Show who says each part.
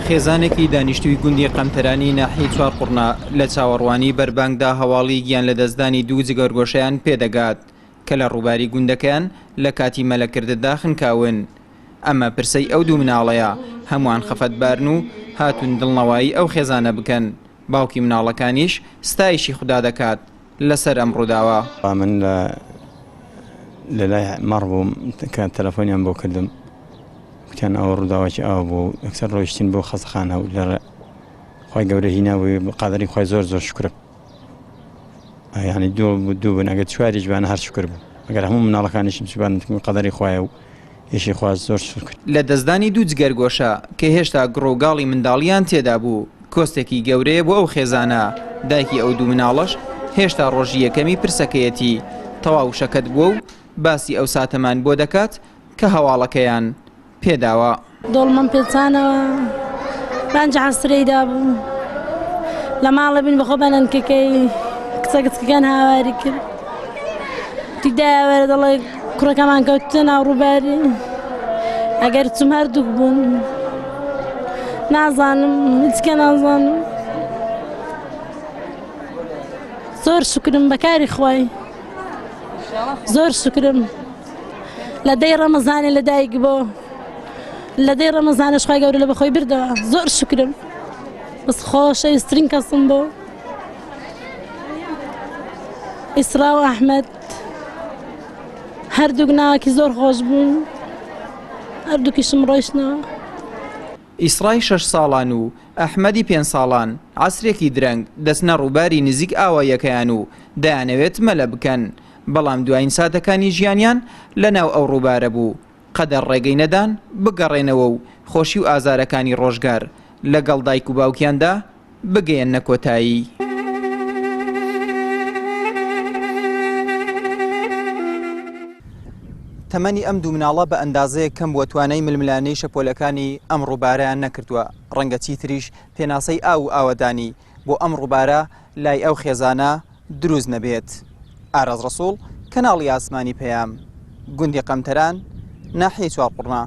Speaker 1: خێزانێکی دانیشتووی گوندی قەمتەرانی ناحیەی چوارقوڕنە لە چاوەڕوانی بەربانگدا هەواڵی گیانلەدەستدانی دوو جگەرگۆشەیان پێدەگات کە لە ڕووباری گوندەکەیان لە کاتی مەلەکردندا خنکاون. ئەمە پرسەی ئەو دوو مناڵەیە، هەمووان خەفەتبارن و هاتوون دڵنەوایی ئەو خێزانە بکەن، باوکی مناڵەکانیش ستایشی خودا دەکات لەسەر ئەم ڕووداوە.
Speaker 2: من لە لەلای مەڕ بووم کە تەلەفۆنیان بۆ کردم گوتیان ئەوە ڕووداوەکی ئاوا بوو یەکسەر ڕۆیشتین بۆ خەستەخانە و لە خوای گەورە هینا بووی قادری خوای زۆر زۆر شکرم یعنی دوو دوو بن ئەگەر چواریش بان هەر شکر بوو ئەگەر هەموو مناڵەکانیشم چبان قەدەری خوایە و ئیشی خوا زۆر شکر.
Speaker 1: لە دەستدانی دوو جگەرگۆشە کە هێشتا گڕ و گاڵی منداڵییان تێدا بوو، کۆستێکی گەورەیە بۆ ئەو خێزانە، دایکی ئەو دوو مناڵەش هێشتا ڕۆژی یەکەمی پرسەکەیەتی، تەواو شەکەت بووە و باسی ئەو ساتەمان بۆ دەکات کە هەواڵەکەیان پێداوە.
Speaker 3: دۆڵمەم پێچانەوە بانجی عەسرەی دابوو لە ماڵە بین بەخۆ بە نەنکەکەی کچە گچکەکان هاواری کرد تیدایە وەرە دەڵێ کوڕەکەمان کەوتە ناو ڕووباری ئەگەر چم هەردووک بوون نازانم هیچکە نازانم زۆر شکرم بەکاری خوای زۆر شکرم لە دەی ڕەمەزانێ لە دایک بۆ لە دەی ڕەمەزانش خوای گەورە لە بەخۆی بردەوە زۆر شکرم بەس خۆشەویسترین کەسم بۆ ئیسرا و ئەحمەد هەردووک ناوەکی زۆر خۆش بوون هەردووکیشم ڕۆیشتنەوە.
Speaker 1: ئیسرای شەش ساڵان و ئەحمەدی پێنج ساڵان عەسرێکی درەنگ دەچنە ڕووباری نزیک ئاواییەکەیان و دەیانەوێت مەلە بکەن، بەڵام دوایین ساتەکانی ژیانیان لەناو ئەو ڕووبارە بوو، قەدەر ڕێگەی نەدان بگەڕێنەوە و خۆشی و ئازارەکانی ڕۆژگار لەگەڵ دایک و باوکیاندا بگەیەننە کۆتایی. تەمەنی ئەم دوو مناڵە بە ئەندازەیەک کەم بووە توانای ململانێی شەپۆلەکانی ئەم ڕووبارەیان نەکردووە، ڕەنگە چیتریش پێناسەی ئاو و ئاوەدانی بۆ ئەم ڕووبارە لای ئەو خێزانە دروست نەبێت. ئاراز ڕەسوڵ، کەناڵی ئاسمانی پەیام، گوندی قەمتەران، ناحیەی چوارقوڕنە.